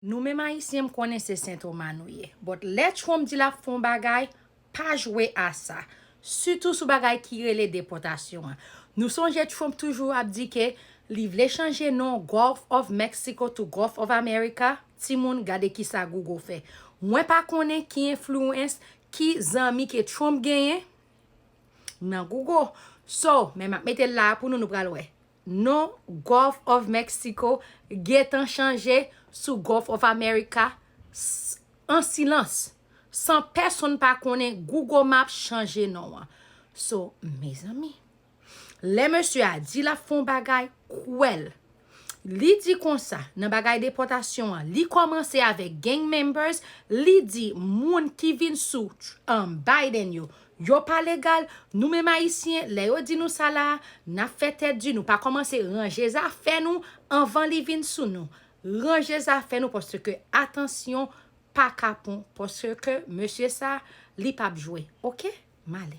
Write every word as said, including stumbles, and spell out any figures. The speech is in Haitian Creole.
Nou menm Ayisyen, m konnen se Sentoma nou ye. But lè Trump di l ap fè yon bagay, pa jwe a sa. Sitou sou bagay ki rele depòtasyon an. Nou sonje Trump toujou ap di ke li vle chanje non Gulf of Mexico to Gulf of America. Timoun, gade kisa Google fè. Mwen pa konnen ki enfliyans, ki zanmi ke Trump genyen nan Google. So, men m ap mete l la pou nou, nou pral wè. Non Gulf of Mexico gentan chanje sou Gulf of America s- an silans. San pèsonn pa konnen, Google Maps chanje non an. So, mezanmi, lè mesye a di l ap fè yon bagay, kwè l. Li di konsa, nan bagay depòtasyon an, li kòmanse avèk gang members, li di moun ki vin sou um, Biden yo, yo pa legal. Nou menm Ayisyen, lè yo di nou sa la, n ap fè tèt di, nou pa kòmanse ranje zafè nou anvan li vin sou nou. Ranje zafè nou, paske atansyon, pa kapon, paske mesye sa, li p ap jwe. Oke? M ale.